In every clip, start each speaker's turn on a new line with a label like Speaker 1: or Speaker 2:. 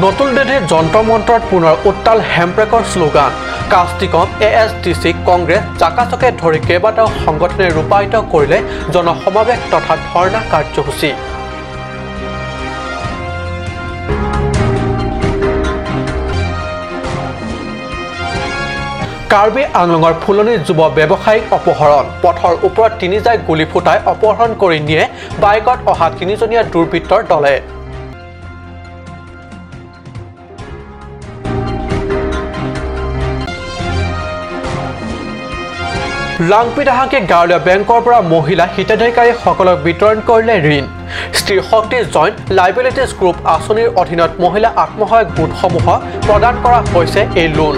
Speaker 1: নতুন দিল্লীৰ যন্ত্ৰ মন্ত্ৰত পুনৰ উত্তাল হেমপ্ৰেকৰ শ্লোগান। কাষ্টিকম, এ এছ ডি চি, কংগ্ৰেছ, জাকাচকে ধৰি কেইবাটাও সংগঠনে ৰূপায়িত কৰিলে জনসমাৱেশ তথা ধৰ্ণা কাৰ্যসূচী। কাৰ্বি আংলঙৰ ফুলনি যুৱ ব্যৱসায়িক অপহৰণ। পথৰ ওপৰত তিনিজাই গুলী ফুটাই অপহৰণ কৰি নিয়ে বাইকত অহা তিনিজনীয়া দুৰ্বৃত্তৰ দলে। লাংপিদাহাংকে গাঁৱলীয়া বেংকৰ পৰা মহিলা হিতাধিকাৰীসকলক বিতৰণ কৰিলে ঋণ। স্ত্ৰী শক্তি জইণ্ট লাইবিলিটিজ গ্ৰুপ আঁচনিৰ অধীনত মহিলা আত্মসহায়ক গোটসমূহক প্ৰদান কৰা হৈছে এই লোন।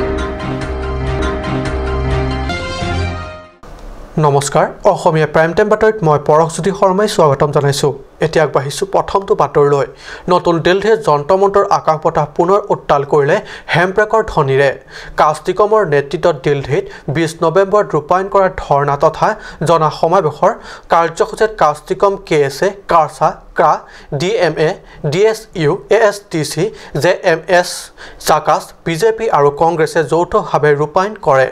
Speaker 1: নমস্কাৰ, অসমীয়া প্ৰাইম টাইম বাতৰিত মই পৰশজ্যোতি শৰ্মাই স্বাগতম জনাইছোঁ। এতিয়া আগবাঢ়িছোঁ প্ৰথমটো বাতৰিলৈ। নতুন দিল্লীৰ যন্ত্ৰ মন্ত্ৰৰ আকাশ বতাহ পুনৰ উত্তাল কৰিলে হেমপ্ৰেকৰ ধ্বনিৰে। কাষ্টিকমৰ নেতৃত্বত দিল্লীত 20 নৱেম্বৰত ৰূপায়ণ কৰা ধৰ্ণা তথা জনসমাৱেশৰ কাৰ্যসূচীত কাষ্টিকম, কে এছ এ, কাৰ্চা, ক্ৰা, D M A, D S U, A S T C, J M S, জাকাছ, BJP আৰু কংগ্ৰেছে যৌথভাৱে ৰূপায়ণ কৰে।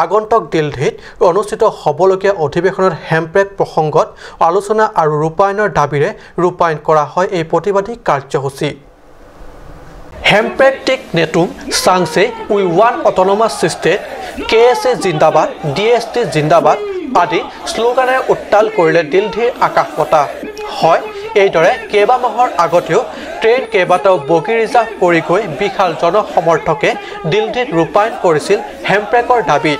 Speaker 1: আগন্তুক দিল্লীত অনুষ্ঠিত হ'বলগীয়া অধিৱেশনত হেমপ্ৰেক প্ৰসংগত আলোচনা আৰু ৰূপায়ণৰ দাবীৰে ৰূপায়ণ কৰা হয় এই প্ৰতিবাদী কাৰ্যসূচী। হেমপ্ৰেক নেতুম চাংচে, উই ওৱান অট'নমাছ ষ্টেট, কে এছ এ জিন্দাবাদ, ডি এছ টি জিন্দাবাদ আদি শ্লোগানেৰে উত্তাল কৰিলে দিল্লীৰ আকাশ বতাহ। হয়, এইদৰে কেইবামাহৰ আগতেও ট্ৰেইন কেইবাটাও বগী ৰিজাৰ্ভ কৰি গৈ বিশাল জনসমৰ্থকে দিল্লীত ৰূপায়ণ কৰিছিল হেমপ্ৰেকৰ দাবী।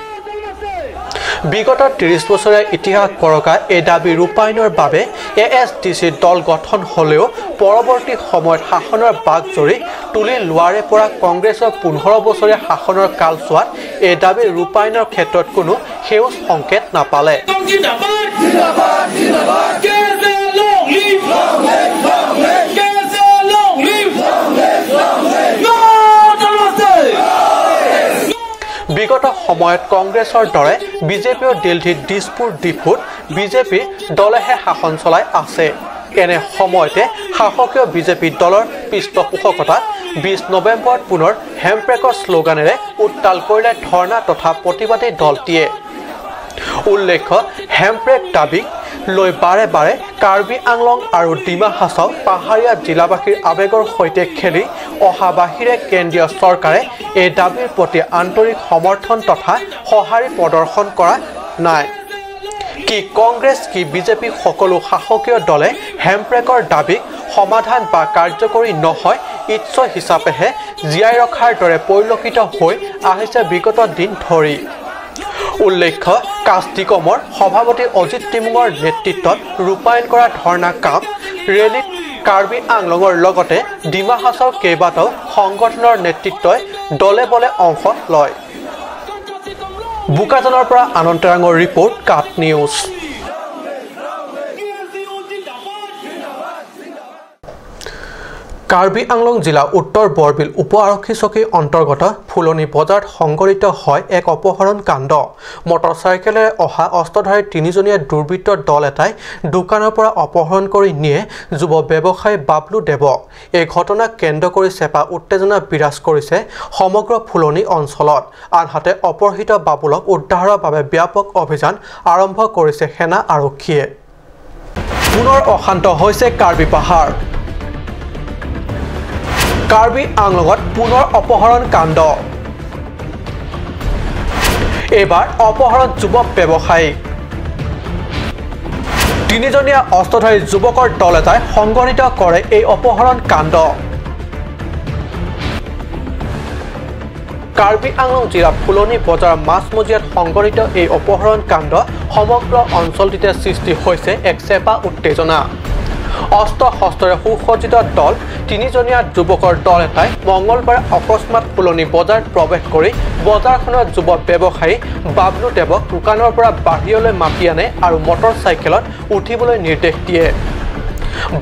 Speaker 1: বিগত 30 বছৰীয়া ইতিহাস গৰকা এই দাবী ৰূপায়ণৰ বাবে এ এছ ডি চি দল গঠন হ'লেও পৰৱৰ্তী সময়ত শাসনৰ বাঘজৰী তুলি লোৱাৰে পৰা কংগ্ৰেছৰ 15 বছৰীয়া শাসনৰ কালচোৱাত এই দাবী ৰূপায়ণৰ ক্ষেত্ৰত কোনো সেউজ সংকেত নাপালে। বিগত সময়ত কংগ্ৰেছৰ দৰে বিজেপিও দিল্লীত দিছপুৰ ডিফুত বিজেপি দলেহে শাসন চলাই আছে। এনে সময়তে শাসকীয় বিজেপি দলৰ পৃষ্ঠপোষকতাত 20 নৱেম্বৰত পুনৰ হেমপ্ৰেকৰ শ্লোগানেৰে উত্তাল কৰিলে ধৰ্ণা তথা প্ৰতিবাদী দলটিয়ে। উল্লেখ্য, হেমপ্ৰেক দাবীক লৈ বাৰে বাৰে কাৰ্বি আংলং আৰু ডিমা হাছাও পাহাৰীয়া জিলাবাসীৰ আৱেগৰ সৈতে খেলি অহা বাহিৰে কেন্দ্ৰীয় চৰকাৰে এই দাবীৰ প্ৰতি আন্তৰিক সমৰ্থন তথা সঁহাৰি প্ৰদৰ্শন কৰা নাই। কি কংগ্ৰেছ কি বিজেপি সকলো শাসকীয় দলে হেমপ্ৰেকৰ দাবীক সমাধান বা কাৰ্যকৰী নহয় ইচ্ছ হিচাপেহে জীয়াই ৰখাৰ দৰে পৰিলক্ষিত হৈ আহিছে বিগত দিন ধৰি। উল্লেখ্য, কাষ্টিকমৰ সভাপতি অজিত তিমুঙৰ নেতৃত্বত ৰূপায়ণ কৰা ধৰ্ণা কাম ৰেলীত কাৰ্বি আংলঙৰ লগতে ডিমা হাছাও কেইবাটাও সংগঠনৰ নেতৃত্বই দলে বলে অংশ লয়। বোকাজানৰ পৰা আনন্দ তেৰাঙৰ ৰিপৰ্ট, কাট নিউজ। কাৰ্বি আংলং জিলা উত্তৰ বৰবিল উপ আৰক্ষী চকীৰ অন্তৰ্গত ফুলনি বজাৰত সংঘটিত হয় এক অপহৰণ কাণ্ড। মটৰচাইকেলেৰে অহা অস্ত্ৰধাৰী তিনিজনীয়া দুৰ্বৃত্তৰ দল এটাই দোকানৰ পৰা অপহৰণ কৰি নিয়ে যুৱ ব্যৱসায়ী বাবলু দেৱক। এই ঘটনাক কেন্দ্ৰ কৰি চেপা উত্তেজনা বিৰাজ কৰিছে সমগ্ৰ ফুলনি অঞ্চলত। আনহাতে অপহৃত বাবুলক উদ্ধাৰৰ বাবে ব্যাপক অভিযান আৰম্ভ কৰিছে সেনা আৰক্ষীয়ে। পুনৰ অশান্ত হৈছে কাৰ্বি পাহাৰ। কাৰ্বি আংলঙত পুনৰ অপহৰণ কাণ্ড। এইবাৰ অপহৰণ যুৱক ব্যৱসায়ী। তিনিজনীয়া অস্ত্ৰধাৰী যুৱকৰ দল এটাই সংঘটিত কৰে এই অপহৰণ কাণ্ড। কাৰ্বি আংলং জিলাৰ ফুলনি বজাৰৰ মাজমজিয়াত সংঘটিত এই অপহৰণ কাণ্ড সমগ্ৰ অঞ্চলটিতে সৃষ্টি হৈছে এক চেপা উত্তেজনা। অস্ত্ৰ শস্ত্ৰৰে সুসজ্জিত দল তিনিজনীয়া যুৱকৰ দল এটাই মঙলবাৰে অকস্মাত ফুলনি বজাৰত প্ৰৱেশ কৰি বজাৰখনৰ যুৱ ব্যৱসায়ী বাবলু দেৱক দোকানৰ পৰা বাহিৰলৈ মাতি আনে আৰু মটৰ চাইকেলত উঠিবলৈ নিৰ্দেশ দিয়ে।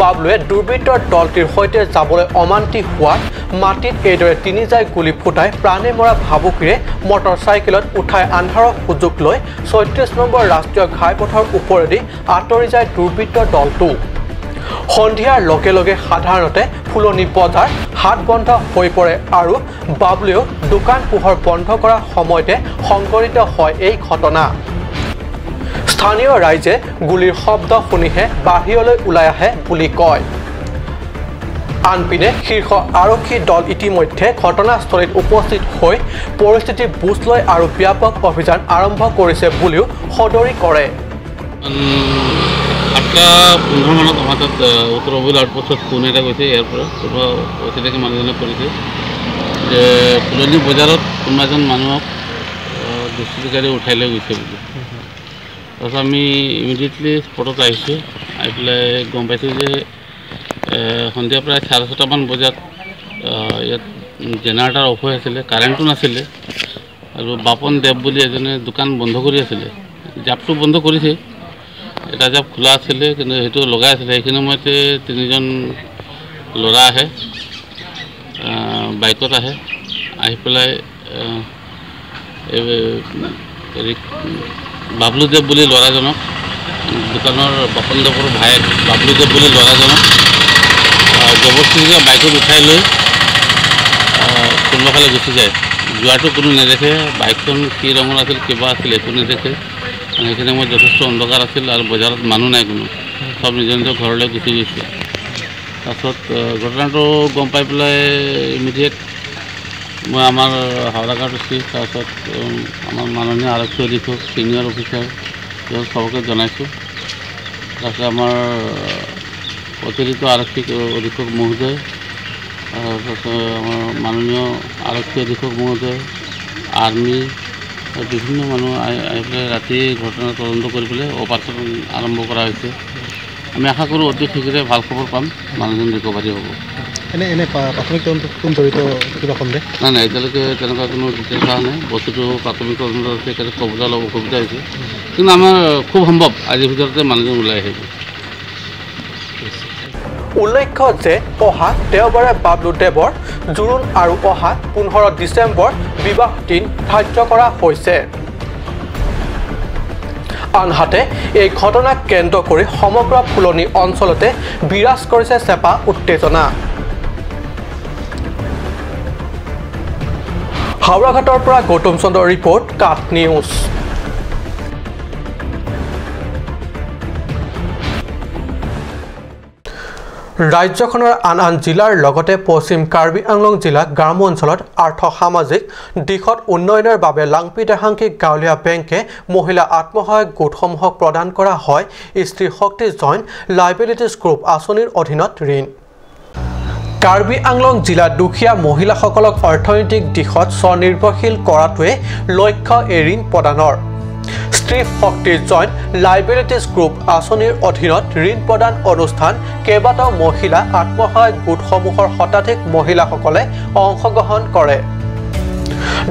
Speaker 1: বাবলুৱে দুৰ্বৃত্তৰ দলটিৰ সৈতে যাবলৈ অমান্তি হোৱাত মাটিত এইদৰে তিনিজাই গুলী ফুটাই প্ৰাণে মৰা ভাবুকিৰে মটৰ চাইকেলত উঠাই আন্ধাৰৰ সুযোগ লৈ 36 নম্বৰ ৰাষ্ট্ৰীয় ঘাইপথৰ ওপৰেদি আঁতৰি যায় দুৰ্বৃত্তৰ দলটো। সন্ধিয়াৰ লগে লগে সাধাৰণতে ফুলনি বজাৰ হাট বন্ধ হৈ পৰে আৰু বাবলুৱেও দোকান পোহৰ বন্ধ কৰাৰ সময়তে সংঘটিত হয় এই ঘটনা। স্থানীয় ৰাইজে গুলীৰ শব্দ শুনিহে বাহিৰলৈ ওলাই আহে বুলি কয়। আনপিনে শীৰ্ষ আৰক্ষী দল ইতিমধ্যে ঘটনাস্থলীত উপস্থিত হৈ পৰিস্থিতিৰ বুজ লয় আৰু ব্যাপক অভিযান আৰম্ভ কৰিছে বুলিও সদৰি কৰে।
Speaker 2: 7:15 মানত আমাৰ তাত উত্তৰ অবৈধ আউটপোষ্টত ফোন এটা গৈছে। ইয়াৰ পৰা কোনোবা অচিনাকি মানুহজনে কৰিছে যে ফুলনি বজাৰত কোনোবা এজন মানুহক দুষ্কৃতিকাৰী উঠাই লৈ গৈছে বুলি। তাৰপিছত আমি ইমিডিয়েটলি স্পটত আহিছোঁ। আহি পেলাই গম পাইছোঁ যে সন্ধিয়া প্ৰায় 6:30মান বজাত ইয়াত জেনেৰেটাৰ অফ হৈ আছিলে, কাৰেণ্টো নাছিলে আৰু বাপন দেৱ বুলি এজনে দোকান বন্ধ কৰি আছিলে। জাপটো বন্ধ কৰিছে, এটা জাপ খোলা আছিলে কিন্তু সেইটো লগাই আছিলে। সেইখিনি সময়তে তিনিজন ল'ৰা আহে, বাইকত আহে, আহি পেলাই হেৰি বাবলুদেৱ বুলি ল'ৰাজনক, দোকানৰ বাপন দেৱৰ ভায়েক বাবলুদেৱ বুলি ল'ৰাজনক জবৰদস্তিকৈ বাইকত উঠাই লৈ কোনোবাফালে গুচি যায়। যোৱাটো কোনো নেদেখে, বাইকখন কি ৰঙৰ আছিল কিবা আছিল একো নেদেখে। সেইখিনি সময়ত যথেষ্ট অন্ধকাৰ আছিল আৰু বজাৰত মানুহ নাই কোনো, চব নিজৰ নিজৰ ঘৰলৈ গুচি গৈছে। তাৰপিছত ঘটনাটো গম পাই পেলাই ইমিডিয়েট মই আমাৰ হাওৰাঘাট চি, তাৰপিছত আমাৰ মাননীয় আৰক্ষী অধীক্ষক, ছিনিয়ৰ অফিচাৰ চবকে জনাইছোঁ। তাৰপিছত আমাৰ অতিৰিক্ত আৰক্ষী অধীক্ষক মহোদয়, তাৰপিছত আমাৰ মাননীয় আৰক্ষী অধীক্ষক মহোদয়, আৰ্মি, বিভিন্ন মানুহ আহি পেলাই ৰাতি ঘটনা তদন্ত কৰি পেলাই অপাৰেশ্যন আৰম্ভ কৰা হৈছে। আমি আশা কৰোঁ অতি শীঘ্ৰে ভাল খবৰ পাম, মানুহজন ৰিকভাৰী হ'ব।
Speaker 3: এনে প্ৰাথমিক তদন্ত কোন জড়িত কিবা সন্দেহ?
Speaker 2: নাই নাই, এতিয়ালৈকে তেনেকুৱা কোনো ডিটেইলছ অহা নাই। বস্তুটো প্ৰাথমিক তদন্ত আছে, সেইকাৰণে ক'বলৈ অলপ অসুবিধা হৈছে, কিন্তু আমাৰ খুব সম্ভৱ আজিৰ ভিতৰতে মানুহজন ওলাই আহিব।
Speaker 1: উল্লেখ্য যে অহা দেওবাৰে বাবলু দেৱৰ জোৰোণ আৰু অহা 15 ডিচেম্বৰ বিবাহ দিন ধাৰ্য কৰা হৈছে। আনহাতে এই ঘটনাক কেন্দ্ৰ কৰি সমগ্ৰ ফুলনি অঞ্চলতে বিৰাজ কৰিছে চেপা উত্তেজনা। হাওৰাঘাটৰ পৰা গৌতম চন্দ্ৰৰ ৰিপৰ্ট, কাট নিউজ। ৰাজ্যখনৰ আন আন জিলাৰ লগতে পশ্চিম কাৰ্বি আংলং জিলা গ্ৰাম্য অঞ্চলত আৰ্থ-সামাজিক দিশত উন্নয়নৰ বাবে লাংপি দেহাংকি গাঁৱলীয়া বেংকে মহিলা আত্মসহায়ক গোটসমূহক প্ৰদান কৰা হয় স্ত্ৰী শক্তি জইণ্ট লাইবিলিটিজ গ্ৰুপ আঁচনিৰ অধীনত ঋণ। কাৰ্বি আংলং জিলাত দুখীয়া মহিলাসকলক অৰ্থনৈতিক দিশত স্বনিৰ্ভৰশীল কৰাটোৱে লক্ষ্য এই ঋণ প্ৰদানৰ। স্ত্ৰী শক্তি জইণ্ট লাইবিলিটিজ গ্ৰুপ আঁচনিৰ অধীনত ঋণ প্ৰদান অনুষ্ঠান কেইবাটাও মহিলা আত্মসহায়ক গোটসমূহৰ শতাধিক মহিলাসকলে অংশগ্ৰহণ কৰে।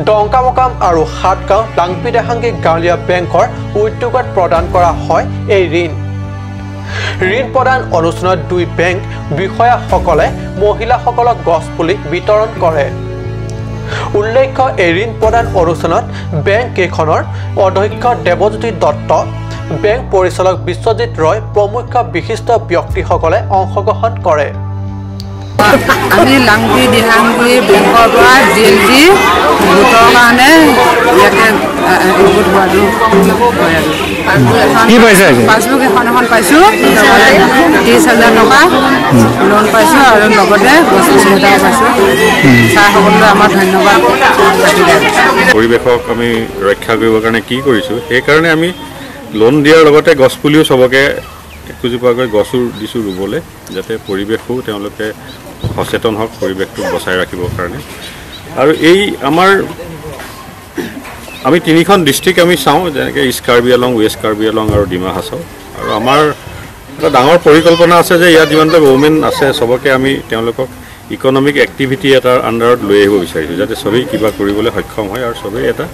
Speaker 1: ডংকামকাম আৰু সাতগাঁও লাংপি দেহাংগী গাঁৱলীয়া বেংকৰ উদ্যোগত প্ৰদান কৰা হয় এই ঋণ। ঋণ প্ৰদান অনুষ্ঠানত দুই বেংক বিষয়াসকলে মহিলাসকলক গছপুলি বিতৰণ কৰে। উল্লেখ্য এই ঋণ প্ৰদান অনুষ্ঠানত বেংক কেইখনৰ অধ্যক্ষ দেৱজ্যোতি দত্ত, বেংক পৰিচালক বিশ্বজিৎ ৰয় প্ৰমুখ বিশিষ্ট ব্যক্তিসকলে অংশগ্ৰহণ কৰে।
Speaker 4: আমি লাংপি দিহাংগি বেংকৰ পৰা জি এল জি গোটৰ কাৰণে ইয়াতে গোট হোৱাটো হয় আৰু পাছবুক এখন এখন পাইছোঁ, 30,000 টকা লোন পাইছোঁ আৰু লগতে গছ গছনি এটাও পাইছোঁ। ছাৰসকললৈ আমাৰ ধন্যবাদ থাকিলে।
Speaker 5: পৰিৱেশক আমি ৰক্ষা কৰিবৰ কাৰণে কি কৰিছোঁ, সেইকাৰণে আমি লোন দিয়াৰ লগতে গছপুলিও চবকে একোজোপাকৈ গছো দিছোঁ ৰুবলৈ, যাতে পৰিৱেশো তেওঁলোকে সচেতন হওক পৰিৱেশটো বচাই ৰাখিবৰ কাৰণে। আৰু এই আমাৰ আমি তিনিখন ডিষ্ট্ৰিক্ট আমি চাওঁ, যেনেকৈ ইষ্ট কাৰ্বি আলং, ৱেষ্ট কাৰ্বি আলং আৰু ডিমা হাছাও। আৰু আমাৰ এটা ডাঙৰ পৰিকল্পনা আছে যে ইয়াত যিমানবিলাক ওমেন আছে চবকে আমি তেওঁলোকক ইকনমিক এক্টিভিটি এটাৰ আণ্ডাৰত লৈ আহিব বিচাৰিছোঁ, যাতে চবেই কিবা কৰিবলৈ সক্ষম হয় আৰু চবেই এটা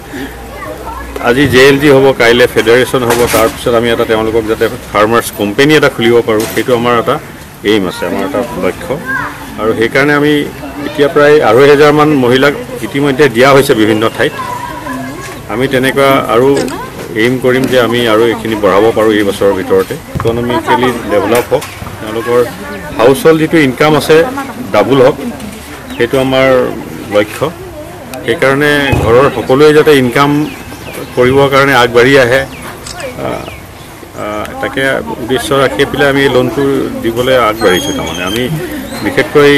Speaker 5: আজি জে এল জি হ'ব, কাইলৈ ফেডাৰেশ্যন হ'ব, তাৰপিছত আমি এটা তেওঁলোকক যাতে ফাৰ্মাৰ্ছ কোম্পেনী এটা খুলিব পাৰোঁ, সেইটো আমাৰ এটা এইম আছে, আমাৰ এটা লক্ষ্য। আৰু সেইকাৰণে আমি এতিয়া প্ৰায় 2,500মান মহিলাক ইতিমধ্যে দিয়া হৈছে বিভিন্ন ঠাইত। আমি তেনেকুৱা আৰু এইম কৰিম যে আমি আৰু এইখিনি বঢ়াব পাৰোঁ এই বছৰৰ ভিতৰতে। ইকনমিকেলি ডেভেলপ হওক তেওঁলোকৰ হাউচ হোল্ড যিটো ইনকাম আছে ডাবল হওক, সেইটো আমাৰ লক্ষ্য। সেইকাৰণে ঘৰৰ সকলোৱে যাতে ইনকাম কৰিবৰ কাৰণে আগবাঢ়ি আহে তাকে উদ্দেশ্য ৰাখি পেলাই আমি এই লোনটো দিবলৈ আগবাঢ়িছোঁ। তাৰমানে আমি বিশেষকৈ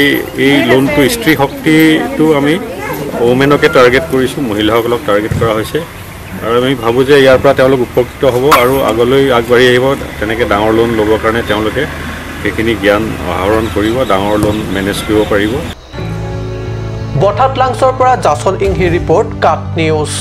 Speaker 5: এই লোনটো স্ত্ৰী শক্তিটো আমি ওমেনকে টাৰ্গেট কৰিছোঁ, মহিলাসকলক টাৰ্গেট কৰা হৈছে আৰু আমি ভাবোঁ যে ইয়াৰ পৰা তেওঁলোক উপকৃত হ'ব আৰু আগলৈ আগবাঢ়ি আহিব। তেনেকৈ ডাঙৰ লোন ল'বৰ কাৰণে তেওঁলোকে সেইখিনি জ্ঞান আহৰণ কৰিব, ডাঙৰ লোন মেনেজ কৰিব পাৰিব।
Speaker 1: বঠাতলাংছৰ পৰা জাচন ইংহি ৰিপৰ্ট, কাট নিউজ।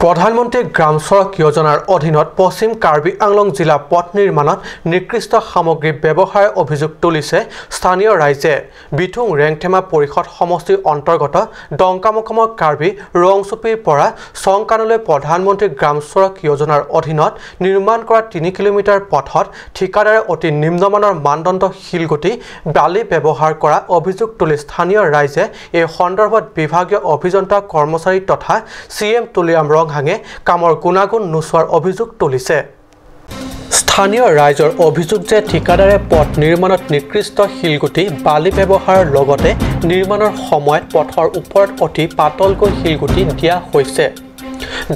Speaker 1: প্ৰধানমন্ত্ৰী গ্ৰাম সড়ক যোজনাৰ অধীনত পশ্চিম কাৰ্বি আংলং জিলা পথ নিৰ্মাণত নিকৃষ্ট সামগ্ৰী ব্যৱহাৰৰ অভিযোগ তুলিছে স্থানীয় ৰাইজে। বিথুং ৰেংথেমা পৰিষদ সমষ্টিৰ অন্তৰ্গত ডংকামুকামৰ কাৰ্বি ৰংচুপিৰ পৰা চংকানলৈ প্ৰধানমন্ত্ৰী গ্ৰাম সড়ক যোজনাৰ অধীনত নিৰ্মাণ কৰা 3 কিলোমিটাৰ পথত ঠিকাদাৰে অতি নিম্নমানৰ মানদণ্ড শিলগুটি বালি ব্যৱহাৰ কৰা অভিযোগ তুলি স্থানীয় ৰাইজে এই সন্দৰ্ভত বিভাগীয় অভিযন্তা কৰ্মচাৰী তথা চি এম তুলিৰাম ৰংহাঙে কামৰ গুণাগুণ নোচোৱাৰ অভিযোগ তুলিছে। স্থানীয় ৰাইজৰ অভিযোগ যে ঠিকাদাৰে পথ নিৰ্মাণত নিকৃষ্ট শিলগুটি বালি ব্যৱহাৰৰ লগতে নিৰ্মাণৰ সময়ত পথৰ ওপৰত অতি পাতলকৈ শিলগুটি দিয়া হৈছে,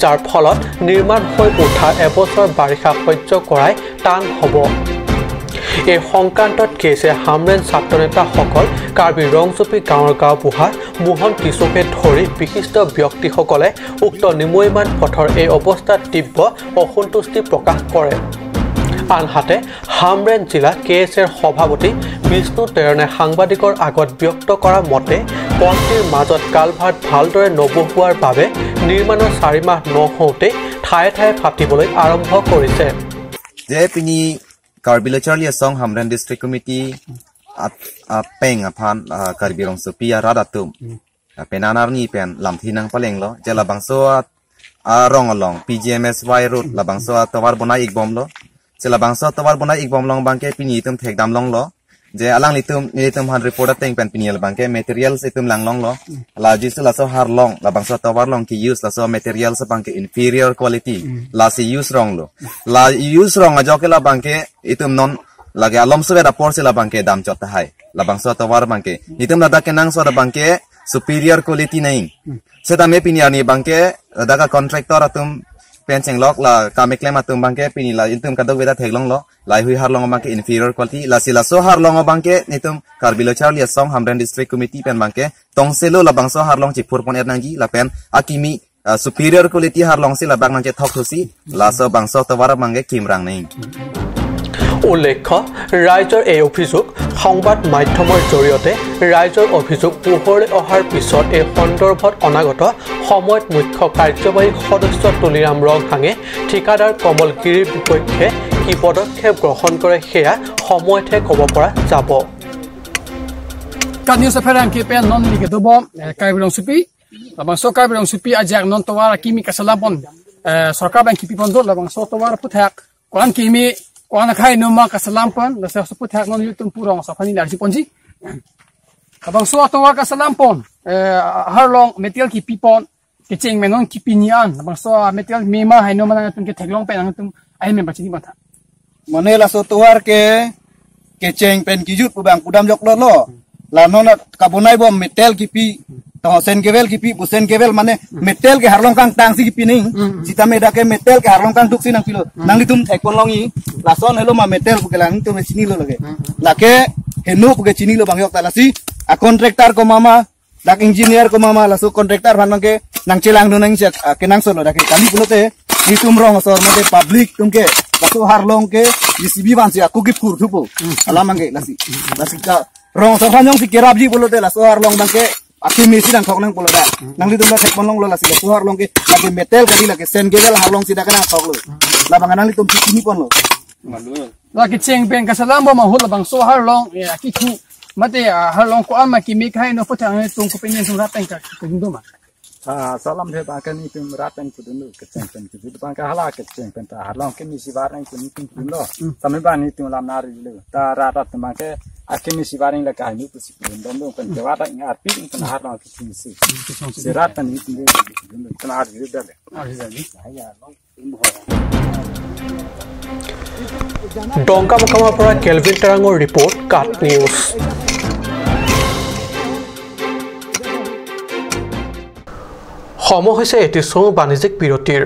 Speaker 1: যাৰ ফলত নিৰ্মাণ হৈ উঠা এবছৰ বাৰিষা সহ্য কৰাই টান হ'ব। এই সংক্ৰান্তত কেছে হামৰেন ছাত্ৰ নেতাসকল কাৰ্বি ৰংচুপি গাঁৱৰ গাঁওবুঢ়া মোহন কিশোকে ধৰি বিশিষ্ট ব্যক্তিসকলে উক্ত নিময়মান পথৰ এই অৱস্থাত তীব্ৰ অসন্তুষ্টি প্ৰকাশ কৰে। আনহাতে হামৰেন জিলা কে এছ এৰ সভাপতি বিষ্ণু তেৰণে সাংবাদিকৰ আগত ব্যক্ত কৰা মতে পথটিৰ মাজত কালভাৰ্ট ভালদৰে নবহোৱাৰ বাবে নিৰ্মাণৰ 4 মাহ নহওঁতেই ঠায়ে ঠায়ে ফাটিবলৈ আৰম্ভ কৰিছে।
Speaker 6: Karbi Charlie Song Hamren District Committee at peng apan Karbi Rongsopi radatum penanar ni pen lamthinang paleng lo jela bangso rong along PGMSY road la bangso tawar bonai ikbom lo jela bangso tawar bonai ikbom long bangke pini itum thek dam long lo je alang litum nitum han report teng pen pini la bangke materials itum lang long lo la jisu la so har long la bangso tawar long ki use la so materials bangke inferior quality la si use wrong lo la use wrong ajo ke la bangke itum non lage alom so da por se la bangke dam chot hai la bangso tawar bangke itum la da kenang so da bangke superior quality nahi se da me pini ani bangke da ka contractor atum pen cheng lok la kameklem atum bangke pini la intum kadok weda theglong lo lai hui har long bangke inferior quality la sila so har long bangke nitum Karbilo Charlie Song Hamren District Committee pen bangke tongselo la bangso har long chipur pon ernangi la pen akimi superior quality har long sila bang nangke thok thusi la so bangso tawar bangke kimrang nei।
Speaker 1: উল্লেখ্য ৰাইজৰ এই অভিযোগ সংবাদ মাধ্যমৰ জৰিয়তে ৰাইজৰ অভিযোগ পোহৰলৈ অহাৰ পিছত এই সন্দৰ্ভত অনাগত সময়ত মুখ্য কাৰ্যবাহী সদস্য তুলিৰাম ৰংহাঙে ঠিকাদাৰ কমল গিৰিৰ বিপক্ষে কি পদক্ষেপ গ্ৰহণ কৰে সেয়া সময়তহে ক'ব পৰা যাব।
Speaker 7: Kuan khai no ma kasalampon la sa suput hak non yutum purong sa phani larji ponji abang so atwa kasalampon harlong metal ki pipon ke cheng menon ki pinian abang so metal mema hai no ma tum ke theglong pe nang tum ai me bachini batha
Speaker 8: mane la so toar ke cheng pen ki jut bang kudam jok lo lo la non ka bonai bom metal ki pi to sen kevel ki pi sen kevel mane metal ke harlong kang tang si ki pi ning sita me da ke metal ke harlong kang duk si nang pilo nang litum thek pon longi la son hello ma metal ke lang tum chini lo lage lake henu ke chini lo bang yok ta lasi a contractor ko mama dak engineer ko mama la su contractor bhan ke nang chelang no nang chak ke nang so lo dak kali pulote litum rong sor mate public tum ke la su harlong ke JCB ban si aku ki phur thupo ala mangke lasi lasi ka rong sor phanyong si kerab ji pulote la su harlong bang ke aki misi nang thok nang pulo da nang litum la thek ponlong lo la si la su harlong ke la ke metal kali la ke sen ke la harlong si da kana thok lo la bang nang litum chini pon lo
Speaker 7: la ke cheng pen ka salam bo ma hul bang so harlong ya ki thu mate harlong ko ama ki me khai no photang tung ko pen tung rat ka ko do ma
Speaker 9: salam the ba ka ni tum rat ko do ke cheng pen ki ba ka hala ke cheng pen ta harlong ke mi si ba rang ko ni tum lo same ba ni tum lam na ri lo ta rat rat ma ke Akimi sibaring la kahnu pusi dom dom pen jawata ing arpi ing pen har long kimi si sirat pen ing pen har gi dale
Speaker 1: ডংকামুকামৰ পৰা kelvin টেৰাঙৰ report, কাট news. সময় হৈছে এটি চমু বাণিজ্যিক বিৰতিৰ।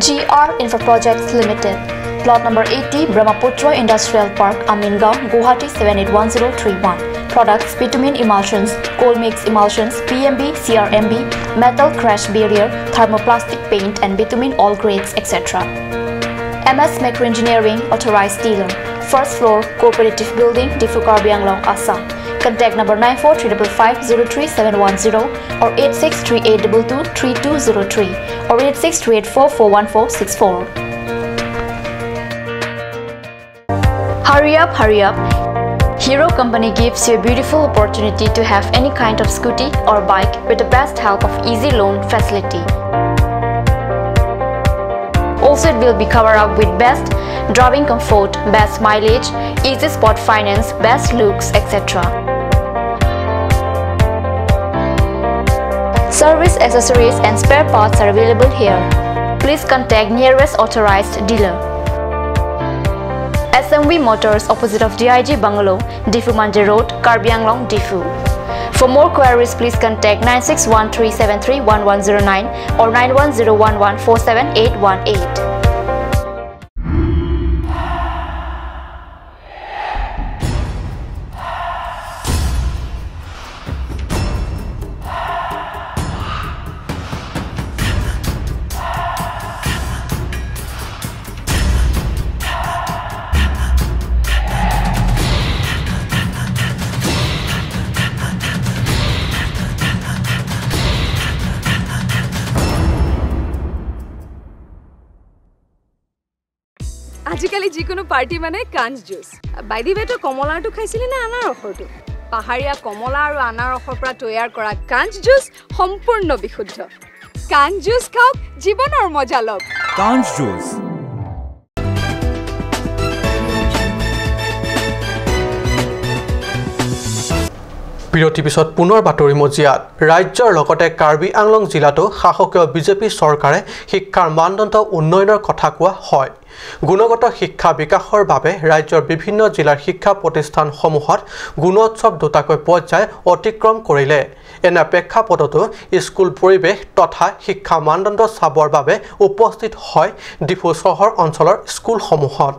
Speaker 10: GR Infra Projects Limited, Plot number 80, Brahmaputra Industrial Park, Amingaon, Guwahati 781031. Products: bitumen emulsions, coal mix emulsions, PMB, CRMB, metal crash barrier, thermoplastic paint and bitumen all grades, etc. MS Macro Engineering, authorized dealer. First floor, Cooperative Building, Diphu Karbi Anglong, Assam. Contact number 9435503710 or 8638223203 or 8638441464. Hurry up, hurry up. Hero Company gives you a beautiful opportunity to have any kind of scooty or bike with the best help of easy loan facility. Also, it will be covered up with best driving comfort, best mileage, easy spot finance, best looks, etc. Service accessories and spare parts are available here. Please contact nearest authorized dealer. SMV Motors, opposite of DIG Bungalow, Diphu Mandir Road, Karbi Anglong, Diphu. For more queries, please contact 9613731109 or 9101147818.
Speaker 11: আজিকালি যিকোনো party মানে কাঞ্চ juice. By the ৱে, তই কমলাৰটো খাইছিলি নে আনাৰসৰটো? পাহাৰীয়া কমলা আৰু আনাৰসৰ পৰা তৈয়াৰ কৰা কাঞ্চ জুচ সম্পূৰ্ণ বিশুদ্ধ। কাঞ্চ জুচ খাওক, জীৱনৰ মজা লওক।
Speaker 12: কাঞ্চ জুচ।
Speaker 1: বিৰতিৰ পিছত পুনৰ বাতৰি মজিয়াত। ৰাজ্যৰ লগতে কাৰ্বি আংলং জিলাতো শাসকীয় বিজেপি চৰকাৰে শিক্ষাৰ মানদণ্ড উন্নয়নৰ কথা কোৱা হয়। গুণগত শিক্ষা বিকাশৰ বাবে ৰাজ্যৰ বিভিন্ন জিলাৰ শিক্ষা প্ৰতিষ্ঠানসমূহত গুণোৎসৱ দুটাকৈ পৰ্যায় অতিক্ৰম কৰিলে। এনে প্ৰেক্ষাপটতো স্কুল পৰিৱেশ তথা শিক্ষা মানদণ্ড চাবৰ বাবে উপস্থিত হয় ডিফু চহৰ অঞ্চলৰ স্কুলসমূহত।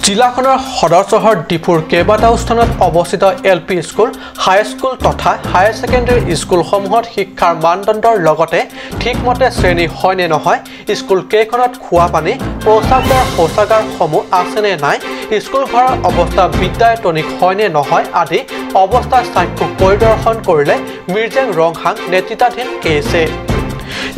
Speaker 1: জিলাখনৰ সদৰ চহৰ ডিফুৰ কেইবাটাও স্থানত অৱস্থিত এল পি স্কুল, হাইস্কুল তথা হায়াৰ ছেকেণ্ডেৰী স্কুলসমূহত শিক্ষাৰ মানদণ্ডৰ লগতে ঠিকমতে শ্ৰেণী হয় নে নহয়, স্কুল কেইখনত খোৱা পানী, প্ৰস্ৰাৱগাৰ, শৌচাগাৰসমূহ আছেনে নাই, স্কুল ঘৰৰ অৱস্থা বিদ্যায়তনিক হয় নে নহয় আদি অৱস্থা চাক্ষুষ পৰিদৰ্শন কৰিলে মিৰ্জেং ৰংহাং নেতৃত্বাধীন কেছে।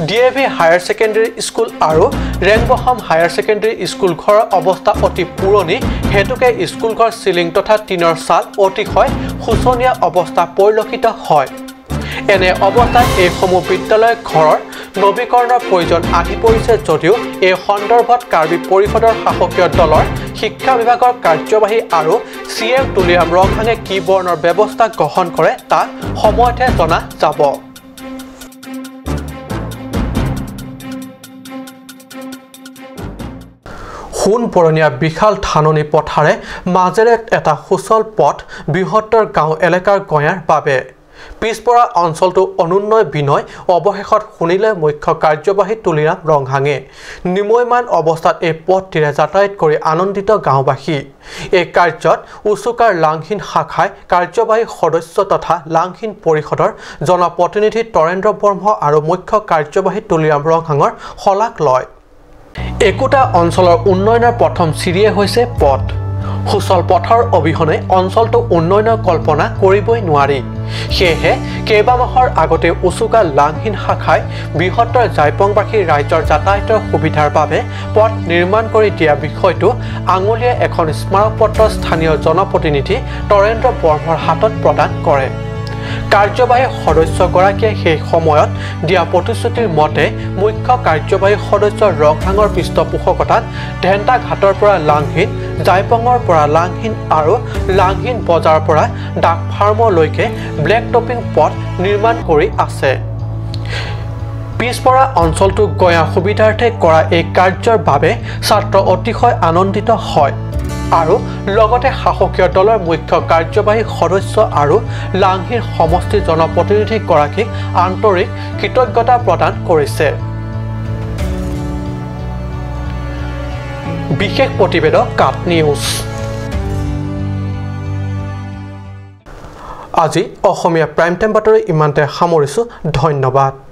Speaker 1: D A V higher secondary school আৰু ৰেংবহম হায়াৰ ছেকেণ্ডেৰী স্কুল ঘৰৰ অৱস্থা অতি পুৰণি হেতুকে স্কুল ঘৰ চিলিং তথা টিনৰ ছাল অতিশয় শোচনীয় অৱস্থা পৰিলক্ষিত হয়। এনে অৱস্থাত এইসমূহ বিদ্যালয় ঘৰৰ নৱীকৰণৰ প্ৰয়োজন আহি পৰিছে যদিও এই সন্দৰ্ভত কাৰ্বি পৰিষদৰ শাসকীয় দলৰ শিক্ষা বিভাগৰ কাৰ্যবাহী আৰু চি এম তুলিৰাম ৰংহাঙে কি বৰ্ণৰ ব্যৱস্থা গ্ৰহণ কৰে তাক সময়তহে জনা যাব। সোণবৰণীয়া বিশাল ধাননি পথাৰে মাজেৰে এটা সুচল পথ বৃহত্তৰ গাঁও এলেকাৰ গঞাৰ বাবে পিছপৰা অঞ্চলটো অনুন্নয় বিনয় অৱশেষত শুনিলে মুখ্য কাৰ্যবাহী তুলিৰাম ৰংহাঙে। নিময়মান অৱস্থাত এই পথটিৰে যাতায়াত কৰি আনন্দিত গাঁওবাসী। এই কাৰ্যত উচুকাৰ লাংহীন শাখাই কাৰ্যবাহী সদস্য তথা লাংহীন পৰিষদৰ জনপ্ৰতিনিধি তৰেন্দ্ৰ ব্ৰহ্ম আৰু মুখ্য কাৰ্যবাহী তুলিৰাম ৰংহাঙৰ শলাগ লয়। একোটা অঞ্চলৰ উন্নয়নৰ প্ৰথম চিৰিয়ে হৈছে পথ। সুচল পথৰ অবিহনে অঞ্চলটো উন্নয়নৰ কল্পনা কৰিবই নোৱাৰি। সেয়েহে কেইবামাহৰ আগতে উচুকা লাংহীন শাখাই বৃহত্তৰ জাইপংবাসী ৰাইজৰ যাতায়াতৰ সুবিধাৰ বাবে পথ নিৰ্মাণ কৰি দিয়া বিষয়টো আঙুলিয়াই এখন স্মাৰকপত্ৰ স্থানীয় জনপ্ৰতিনিধি তৰেন্দ্ৰ ব্ৰহ্মৰ হাতত প্ৰদান কৰে। কাৰ্যবাহী সদস্যগৰাকীয়ে সেই সময়ত দিয়া প্ৰতিশ্ৰুতিৰ মতে মুখ্য কাৰ্যবাহী সদস্য ৰংহাঙৰ পৃষ্ঠপোষকতাত ধেন্টাঘাটৰ পৰা লাংহিন, জাইপঙৰ পৰা লাংহিন আৰু লাংহিন বজাৰৰ পৰা ডাক ফাৰ্মলৈকে ব্লেক টপিং পথ নিৰ্মাণ কৰি আছে। পিছপৰা অঞ্চলটো গঞা সুবিধাৰ্থে কৰা এই কাৰ্যৰ বাবে ছাত্ৰ অতিশয় আনন্দিত হয় আৰু লগতে শাসকীয় দলৰ মুখ্য কাৰ্যবাহী সদস্য আৰু লাংহিৰ সমষ্টিৰ জনপ্ৰতিনিধিগৰাকীক আন্তৰিক কৃতজ্ঞতা প্ৰদান কৰিছে। বিশেষ প্ৰতিবেদক কাট নিউজ। আজি অসমীয়া প্ৰাইম টাইম বাতৰি ইমানতে সামৰিছোঁ। ধন্যবাদ।